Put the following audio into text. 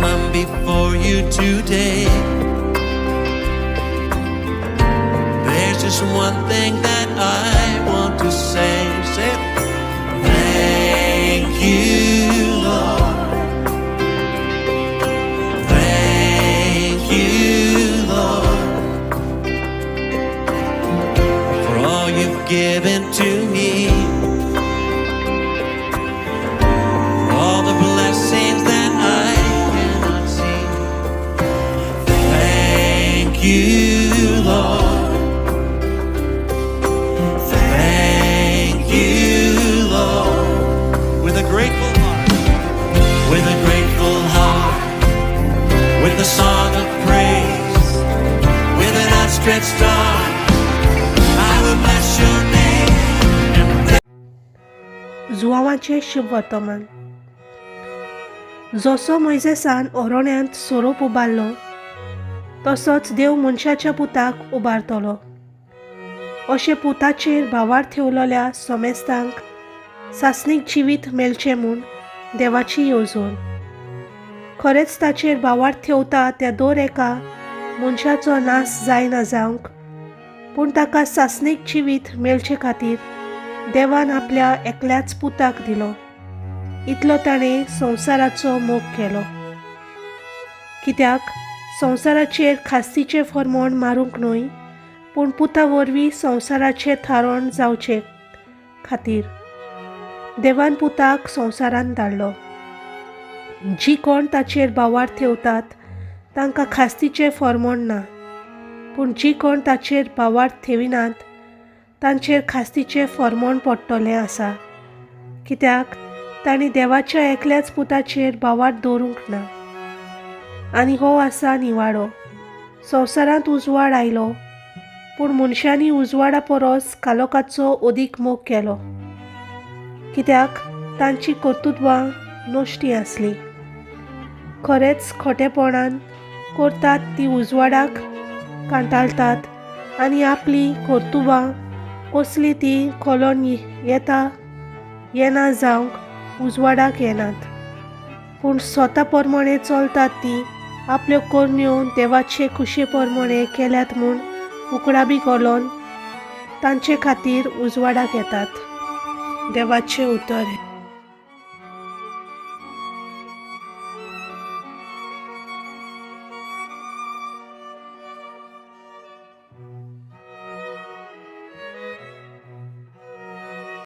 come before you today, there's just one thing that I want to say. Say, thank you, Lord. Thank you, Lord, for all you've given to me, for all the blessings that I cannot see. Thank you, Lord. Thank you, Lord. With a grateful heart, with a grateful heart, with a song of praise, with an outstretched arm, I will bless your name and जुवांवाचें शुभवर्तमान. जसो मोयजेसान ओरोण्यांत सोरोप उबारलो, तसोच देव मनशाच्या पुताक उबारतलो, अशें पुताचेर भावार्थ ठेवलेल्या सोमेस्तांक सासणीक जिवीत मेळचें म्हूण देवाची येवजण. खरेंच ताचेर भावार्थ ठेवता त्या दर एका मनशाचो नाश जायना जावंक, पूण ताका सासणीक जिवीत मेळचे खातीर देवान आपल्या एकल्याच पुताक दिलो. इतलो ताणें संवसाराचो मोग केलो. कित्याक संवसाराचेर खास्तीचें फरमोण मारूंक न्हय, पूण पुता वरवीं संवसाराचें थारण जावचे खातीर देवान पुताक संवसारांत धाडलो. जी कोण ताचेर भावार्थ ठेवतात तांकां खास्तीचें फरमोण ना, पूण जी कोण ताचेर भावार्थ ठेविनात तांचेर खास्तीचें फरमोण पडटलें आसा, कित्याक तांणी देवाच्या एकल्याच पुताचेर भावार्थ दवरूंक ना. आनी हो आसा निवाडो: संवसारांत उजवाड आयलो, पूण मनशांनी उजवाडा परस कालोखाचो अदीक मोग केलो, कित्याक तांची कर्तृत्वां नश्टी आसली. खरेंच खोटेपणान करतात ती उजवाडाक कांटाळटात आनी आपली कर्तुबां कसली ती कळोन येता येना जावंक उजवाडाक येनात. पूण स्वता प्रमाणे चलतात ती आपल्यो करण्यो देवाचे खुशे प्रमाणे केल्यात म्हूण उकडाबी घालून तांचे खातीर उजवाडाक येतात. देवाचें उतर.